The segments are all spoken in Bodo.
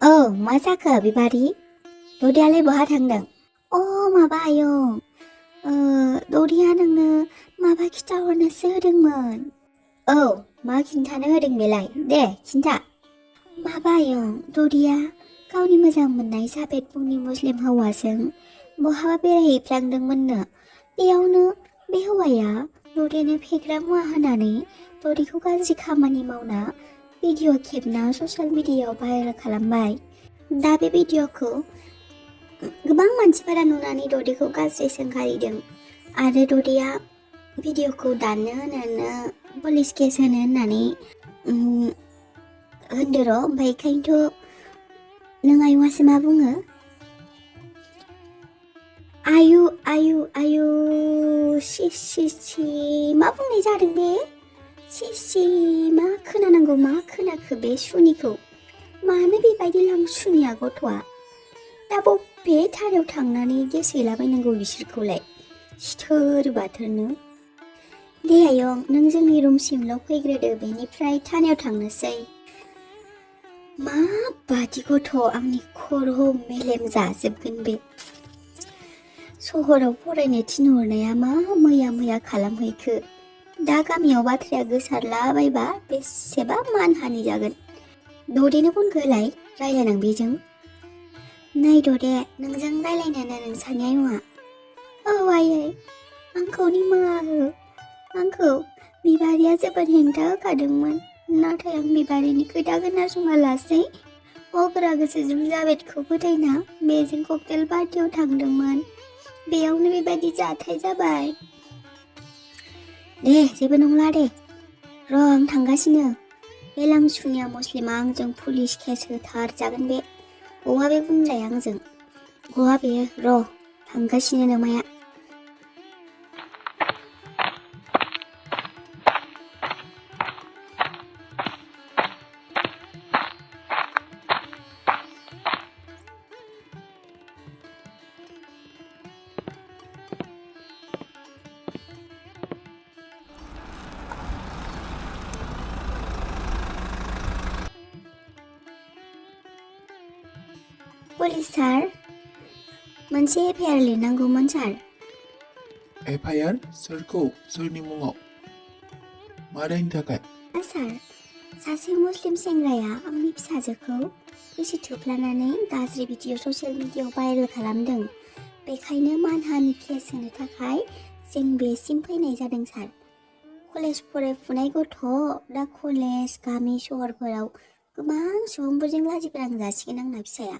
मा जाखो बिबारि? ददियालाय बहा थांदों? माबा आयं, ददिया नोंनो माबा खिथाहरनोसो होदोंमोन। मा खिन्थानो होदों बेलाय? दे खिन्था। माबा आयं, ददिया गावनि मोजां मोननाय जाबेद मुंनि मुस्लिम हौवाजों बहाबा बेरायहैफ्लांदोंमोननो। बेयावनो बे हौवाया ददियानो फेग्रा मुवा होनानै ददिखौ गाज्रि खामानि मावना भिडिअ' खेबना ससियेल मिडियायाव भाइरेल खालामबाय। दा बे भिडिअ'खौ गोबां मानसिफोरा नुनानै ददिखौ गाज्रि सोंखारिदों आरो ददिया भिडिअ'खौ दाननो होनोनो पुलिस केस होनो होननानै होनदो र'। ओमफ्राय बेखायनोथ' नों आयंआसो मा बुङो? आयु सि मा बुंनाय जादों बे? सि मा खोनानांगौ मा खोनाखो बे सुनिखौ? मानो बेबायदि लांसुनिया गथ'आ? दा बबे थारायाव थांनानै गेस हैलाबायनांगौ बिसोरखौलाय? सिथोर बाथोरनो। दे आयं, नों जोंनि रुमसिमल' फैग्रोदो, बेनिफ्राय थानायाव थांनोसै। माबादि गथ', आंनि खर' मेलेम जाजोबगोन बे। सहराव फरायनो थिनहरनाया मा मैया खालामहैखो? दा गामियाव बाथ्राया गोसारलाबायबा बेसेबा मानहानि जागोन। ददेनो फनखौ होलाय, रायलायनां बेजों। नै ददे, नोंजों रायलायनोनो नोंसानि आयंआ। आयै, आंखौ निमाहा हो। आंखौ बिबारिया जोबोद हेंथा होखादोंमोन, नाथाय आं बिबारिनि खोथा खोनासङालासै अगरा गोसोजों जाबेदखौ फोथायना बेजों ककटेल पार्टियाव थांदोंमोन। बेयावनो बेबायदि जाथाय जाबाय। दे जेबो नंला दे, र' आं थांगासिनो। बे लांसुनिया मुस्लिमा आंजों पुलिस केस होथारजागोन बे। गवा बे बुंजाया आंजों। गवा बेयो, र' थांगासिनो नोमाया। पुलिस सार, मोनसे एफआइआर लिरनांगौमोन सार। एफआइआर? सोरखौ? सोरनि मुङाव? मारैनि थाखाय? सार, सासे मुस्लिम सेंग्राया आंनि फिसाजोखौ गोसो थोफ्लानानै गाज्रि भिडिअ ससियेल मिडियायाव भाइरेल खालामदों। बेखायनो मानहानि केस होनो थाखाय जों बेसिम फैनाय जादों सार। कलेज फरायफुनाय गथ', दा कलेज, गामि सहरफोराव गोबां सुबुंफोरजों लाजिफोनांजासिगोन आंना फिसाया।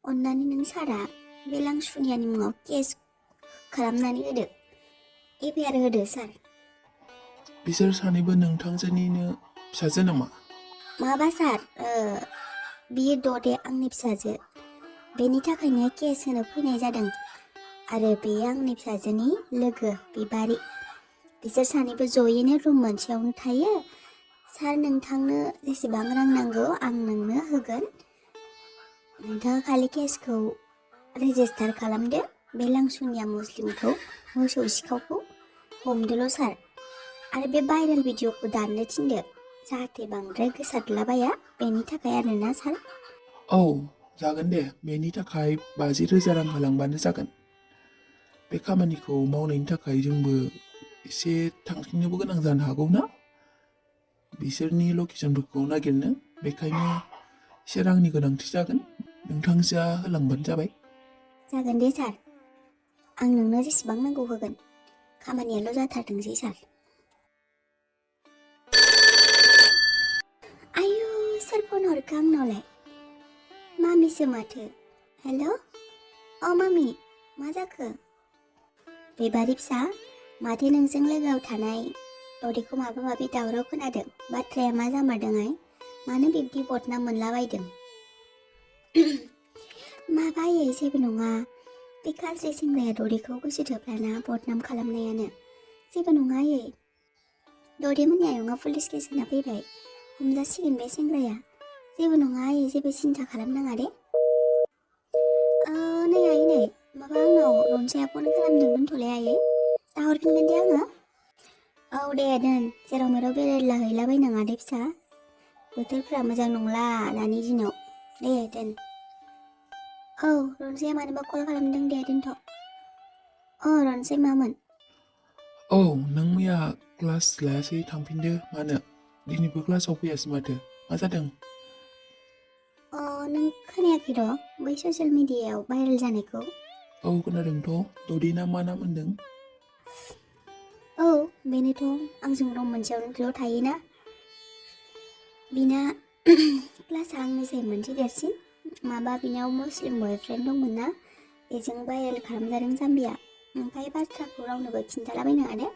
अन्नानै नों सारा बे लांसुनियानि मुङाव केस खालामनानै होदो, एफआइआर होदो सार। बिसोर सानैबो नोंथांजोनिनो फिसाजो नामा? माबा सार, बियो ददे आंनि फिसाजो। बेनि थाखायनो केस होनो फैनाय जादों। आरो बेयो आंनि फिसाजोनि लोगो बिबारि। बिसोर सानैबो जयैनो रुम मोनसेयावनो थायो। सार, नोंथांनो जेसेबां रां नांगौ आं नोंनो होगोन। नोंथाङा खालि केसखौ रेजिस्टार खालामदो। बे लांसुनिया मुस्लिमखौ, मोसौ सिखावखौ हमदोल' सार। आरो बे भाइरेल भिडिअ'खौ दाननो थिनदो, जाहाथे बांद्राय गोसारलाबाया, बेनि थाखाय आरोना सार। औ जागोन दे, बेनि थाखाय 50,000 रां होलांबानो जागोन। बे खामानिखौ मावनायनि थाखाय जोंबो एसे थांफिननोबो गोनां जानो हागौ ना, बिसोरनि लकेसनफोरखौ नागिरनो। बेखायनो एसे रांनि गोनांथि जागोन, नोंथांजोआ होलांबानो जाबाय। जागोन दे सार, आं नोंनो जेसेबां नांगौ होगोन। खामानियाल' जाथारथोंसै सार। आयु, सोर फन हरखो आंनावलाय? मामिसो माथो। हेल', मामि, मा जाखो? बिबारि फिसा, माथो नोंजों लोगोआव थानाय ददेखौ माबा माबि दावराव खोनादों। बाथ्राया मा जामारदोंहाय? मानो बिब्दि बदनाम मोनलाबायदों? माबायै, जेबो नङा। बे गाज्रि सेंग्राया ददेखौ गोसो थोफ्लाना बदनाम खालामनायानो। जेबो नङा आयै। ददेमोननि आयंआ पुलिस केस होना फैबाय, हमजासिगोन बे सेंग्राया। जेबो नङा आयै, जेबो सिन्था खालामनाङा दे। नै आयै, नै माबा आंनाव रनसाया फन खालामदों, दोनथ'लाय आयै। दा हरफिनगोन दे आङो। औ दे दोन, जेराव मेराव बेरायला हैलाबायनाङा दे फिसा। बोथोरफ्रा मोजां नंला दानि दिनाव। दे दोन। औ रनसाया मानोबा कल खालामदों दे दोनथ'। रनसाय मामोन? औ नों मैया क्लास लायासै थांफिनदो मानो? दिनैबो क्लासाव फैयासै माथो? मा जादों? नों खोनायाखै र' बै ससियेल मिडियायाव भाइरेल जानायखौ? औ खोनादोंथ'। ददेना मा नाम होनदों? औ बेनोथ' आंजों रुम मोनसेयावनो ज' थायोना। बिना क्लासा आंनिसाय मोनसे देरसिन। माबा बिनाव मुस्लिम बयफ्रेन्ड दंमोन ना, बेजों भाइरेल खालामजादों जाम्बिया। ओमफ्राय बाथ्राखौ रावनोबो खिन्थालाबायनाङा दे,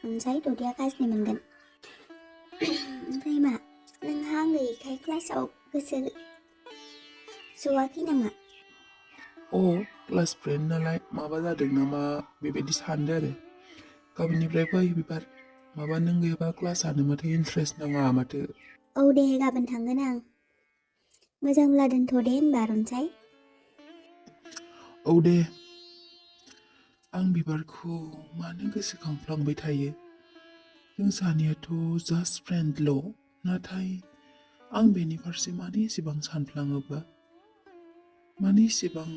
ओमफ्राय ददेया गाज्रि मोनगोन। ओमफ्राय मा नोंहा आं गैयिखाय क्लासाव गोसो ज'आखै नामा? क्लास फ्रेन्ड नालाय माबा जादों नामा बेबायदि सानदो आरो। गाबोननिफ्राय फै बिबार। माबा नों गैयाबा क्लासानो माथो इन्ट्रेस्ट नाङा माथो। औ दे गाबोन थांगोन आं। मोजांब्ला दोनथ' दे होनबा रनसाय। औ दे। आं बिबारखौ मानो गोसोखांफ्लांबाय थायो? जों सानैयाथ' जास्ट फ्रेन्डल', नाथाय आं बेनि फारसे मानो एसेबां सानफ्लाङोबा? मानो एसेबां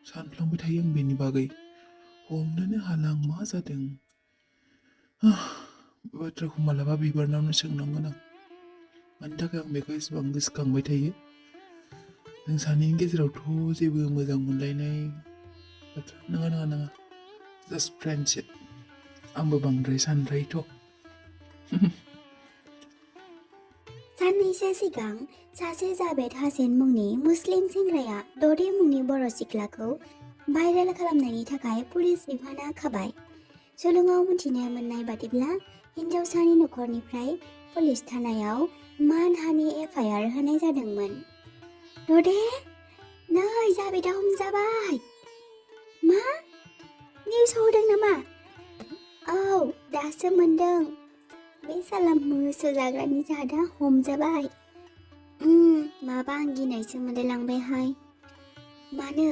सानफ्लांबाय थायो आं बेनि बागै? हमनोनो हाला आं मा जादों? बाथ्राखौ मालाबा बिबारनावनो सोंनांगोन आं। मानि थाखाय आं बेखौ एसेबां गोसोखांबाय थायो? जों सानैनि गेजेरावथ' जेबो मोजां मोनलायनाय बाथ्रा नङा। Just friendship. आंबो बांद्राय सानद्रायोथ'। साननैसो सिगां सासे जावेद हासेन मुंनि मुस्लिम सेंग्राया ददे मुंनि बर' सिख्लाखौ भाइरेल खालामनायनि थाखाय पुलिस बिफाना खाबाय। सुलुङाव मिथिनो मोननाय बादिब्ला हिन्जावसानि नखरनिफ्राय पुलिस थानायाव मानहानि एफआइआर होनाय जादोंमोन। ददे नै जावेदा हमजाबाय। मा? निउसाव होदों नामा? औ दासो मोनदों। बे साला मोसौ जाग्रानि जादा हमजाबाय। माबा आं गिनायसो मोनलायलांबायहाय। मानो?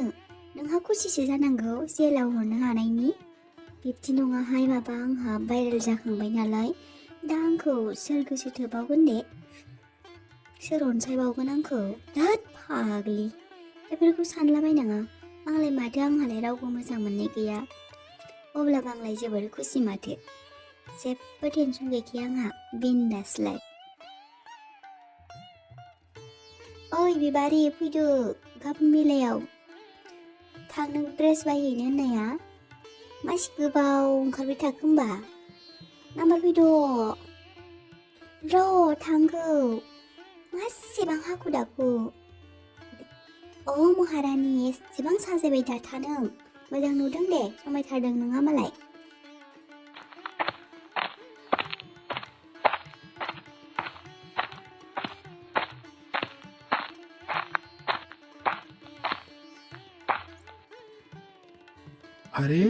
नोंहा खुसिसो जानांगौ जेलाव हरनो हानायनि। बिब्दि नङाहाय माबा आंहा भाइरेल जाखांबाय नालाय, दा आंखौ सोर गोसो थोबावगोन दे? सोर अनसायबावगोन आंखौ? धोद फाग्लि, बेफोरखौ सानलाबायनाङा। आंहालाय रावबो मोजां मोननाय गैया। अब्लाबो आंलाय जोबोर खुसि माथो। जेबो टेनसन गैखाया आंहा, बिन्दास लाइफ। ओइ बिबारि फैदो, गाबोन मेलायाव थांनो ड्रेस बायहैनो होननाया। मासि गोबाव ओंखारबाय थाखो होमबा? नाम्बार फैद' र' थांगौ। मासेबां हाखु दाखु? महारानि एसेबां साजायबाय दाथानों। मोजां नुदों दे, समायथारदों नोंहा मालाय। आरे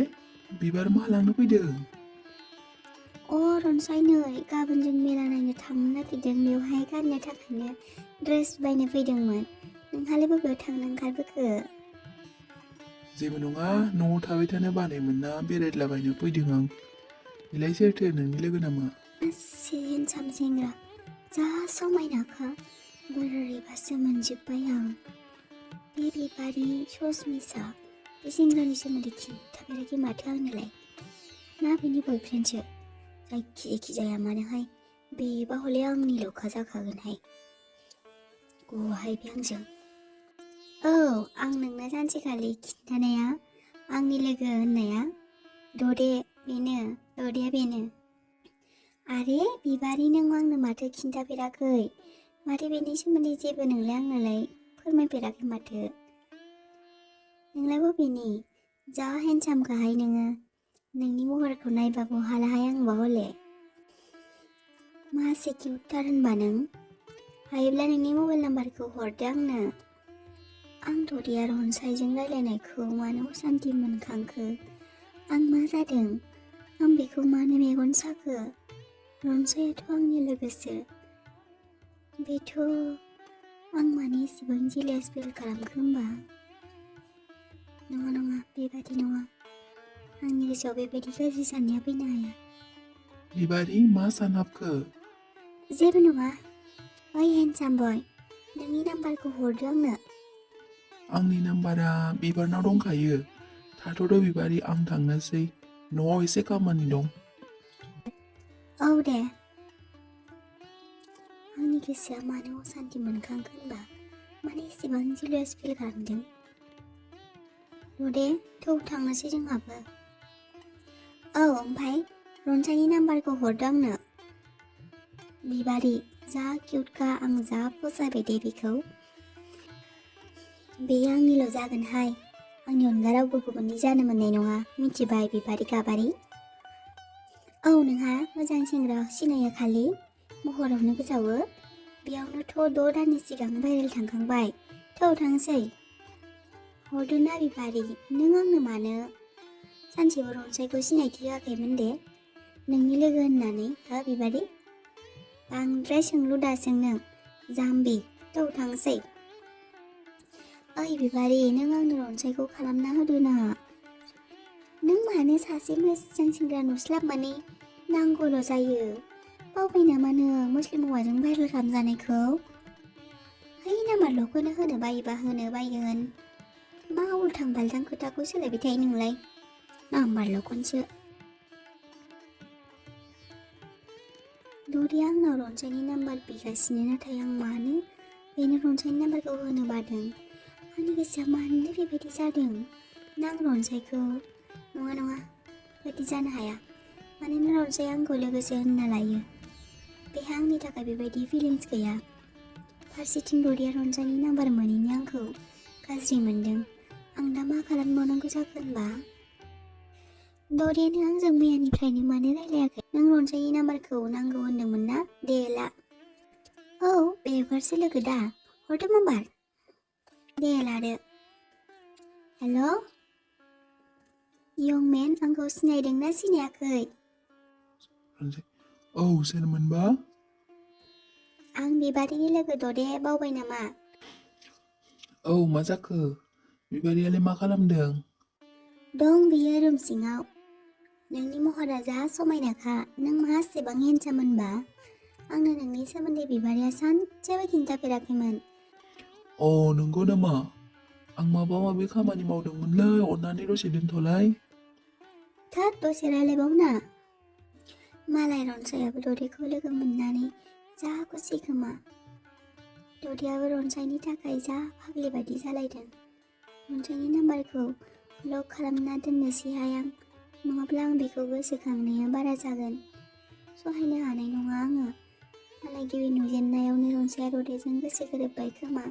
बिबार मा लांनो फैदों? रनसाय नै गाबोन जों मेला नायनो थांनो नागिरदों, बेवहाय गाननो थाखायनो ड्रेस बायनो फैदोंमोन। नोंहालाय बबेयाव थांनो ओंखारबोखो? जेबो नङा, न'आव थाबाय थानो बानाय मोनना बेरायलाबायनो फैदों आं। बेलाय सोरथो नोंनि लोगो नामा? एसे हेन्डसाम सेंग्रा, जा समायनाखा। बोरैबासो मोनजोब्बाय आं। बे बिबारि ससमिसा, बे सेंग्रानि सोमोन्दै खिन्थाफेराखै माथो आंनोलाय। ना बेनि बयफ्रेन्डसो? जायखि जाया मानोहाय, बेबा हले आंनिल'खा जाखागोनहाय। गहाय बे आंजों। औ आं नोंनो सानसेखालि खिन्थानाया, आंनि लोगो होननाया ददेया बेनो। आरे बिबारि, नों आंनो माथो खिन्थाफेराखै? माथो बेनि सोमोन्दै जेबो नोंलाय आंनोलाय फोरमायफेराखै माथो? नोंलाय बबेनि? जा हेन्डसामखाहाय नोङो। नोंनि महरखौ नायबा बहालाहाय आंबा हले। मासे किउटथार होनबा नों? हायोब्ला नोंनि मबाइल नाम्बारखौ हरदो आंनो। आं ददेया रनसायजों रायलायनायखौ मानो असान्ति मोनखांखो? आं मा जादों? आं बेखौ मानो मेगन साखो? रनसायाथ' आंनि लोगोसो। बेथ' आं मानो एसेबां जेलास फिल खालामखो होमबा? नङा बेबादि नङा। आंनि गोसोआव बेबायदि गाज्रि साननाया फैनो हाया। बिबारि मा सानहाबखो? जेबो नङा। ओइ हेन्डसाम बय, नोंनि नाम्बारखौ हरदो आंनो। आंनि नाम्बारा बिबारनाव दंखायो। थाथ'दो बिबारि, आं थांनोसै। न'आव एसे खामानि दं। औ दे। आंनि गोसोआ मानो असान्थि मोनखांखो होनबा माने एसेबां जेलास फिल खालामदों। दे थौ थांनोसै जोंहाबो। औ ओमफ्राय रनसायनि नाम्बारखौ हरदो आंनो। बिबारि जा किउटखा, आं जा फसायबाय दे बेखौ। बेयो आंनिल' जागोनहाय, आंनि अनगा रावबो गुबुननि जानो मोननाय नङा, मिथिबाय बिबारि गाबारि? औ नोंहा मोजां सेंग्रा सिनायो खालि महरावनो गोजावो। बेयावनोथ' 6 दाननि सिगां भाइरेल थांखांबाय। थौ थांसै। हरदोना बिबारि, नों आंनो मानो सानसेबो रनसायखौ सिनायथि होआखैमोन दे नोंनि लोगो होननानै, हो बिबारि? बांद्राय सोंलु दासों नों, जाम्बि। थौ थांसै। ओइ बिबारि, नों आंनो रनसायखौ खालामना होदो ना। नों मानो सासे मोजां सेंग्रा नुस्लाब माने नांगौल' जायो। बावबाय नामा नों मुस्लिम हौवाजों भाइरेल खालामजानायखौ? है नाम्बारल'खौनो होनो बायोबा होनो बायगोन। मा उल्थां फाल्थां खोथाखौ सोलायबाय थायो नोंलाय? नाम्बारल'खौनसो। दरिया आंनाव रनसायनि नाम्बार बिगासिनो, नाथाय आं मानो बेनो रनसायनि नाम्बारखौ होनो बादों? आंनि गोसोआ मानो बेबायदि जादों? आं रनसायखौ नङा नङा बेबायदि जानो हाया। मानोना रनसाया आंखौ लोगोसो होनना लायो। बेहा आंनि थाखाय बेबायदि फिलिंस गैया। फारसेथिं दरिया रनसायनि नाम्बार मोनैनि आंखौ गाज्रि मोनदों। आं दा मा खालामबावनांगौ जाखो होनबा? दरियानो आंजों मैयानिफ्रायनो मानो रायलायाखै? नों रनसायनि नाम्बारखौ नांगौ होनदोंमोन ना? दे ला। औ बेफोरसो लोगो दा, हरदो नाम्बार। दे लादो। हेल' यंमेन, आंखौ सिनायदोंना सिनायाखै? औ सोरमोनबा? आं बिबारिनि लोगो दे, बावबाय नामा? औ मा जाखो? बिबारियालाय मा खालामदों? दं बियो रुम सिङाव। नोंनि महरा जा समायनाखा, नों मासेबां हेन्डसाम होनबा? आंनो नोंनि सोमोन्दै बिबारिया सानसेबो खिन्थाफेराखैमोन। अ नंगौ नामा? आं माबा माबि खामानि मावदोंमोनलै, अन्नानै दसे दोनथ'लाय। थोद दसे रायलायबावना। मालाय रनसायाबो दरियाखौ लोगो मोननानै जा खुसि खोमा। दरियाबो रनसायनि थाखाय जा फाग्लि बादि जालायदों। रनसायनि नाम्बारखौ ब्लक खालामना दोननोसैहाय आं, नङाब्ला आं बेखौ गोसोखांनाया बारा जागोन। सहायनो हानाय नङा आङो। मालाय गिबि नुजेननायावनो रनसाया दरियाजों गोसो गोरोबबाय खोमा।